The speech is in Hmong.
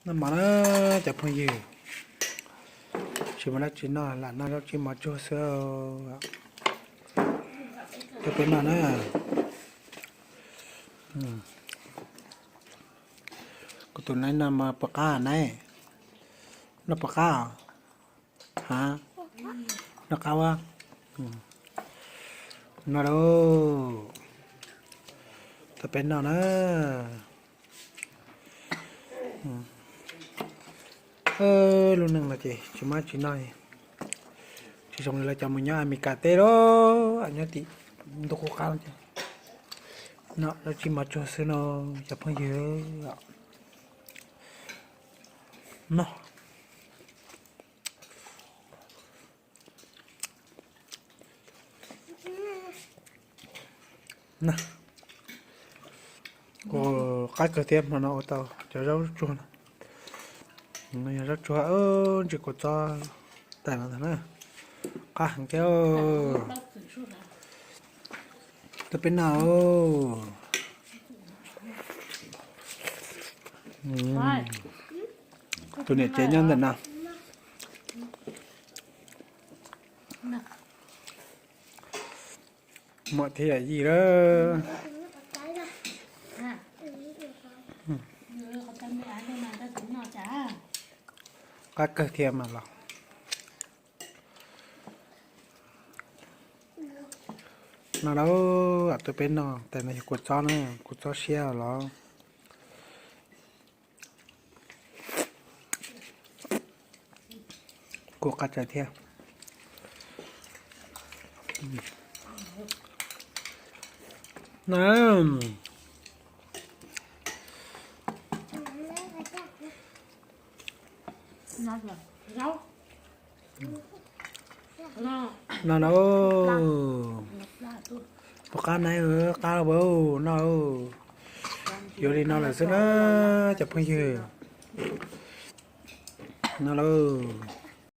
Noj mov na cov phooj ywg. Tsis muaj dab tsi noj, lam noj zaub tsib mov tsuag xwb. Coj peb noj na. Kuv tus naib no mas puas qab naib? Noj puas qab? Ha, noj qab ua. Noj lauj. Coj peb noj na. Lub neej no ces tsis muaj dab tsi noj, tsis zoo li lawv cov mus nyob Amelikas teb lawm, nyob tim ntuj qub qab no ces noj zaub tsib mov tsuag xwb no cov phooj ywg. Noj. Ua qab kawg thiab, hmo no ua tau cov zaub tsuag no. No yog zaub tsuag ntsis kua txob tais no ntag na. Qab heev thiab. Coj peb noj. Tus niam tsev nyob ntawm no. Muaj thiab yam yij lawm. Qab kawg thiab mas los. No lauj, tuaj peb noj, tais no yog kua txob na, kua txob siab los. Kuj qab tshaj thiab. No no. Puas qab na, qab lauj, noj. Yuav li no lawm xwb na cov phooj ywg. No lauj.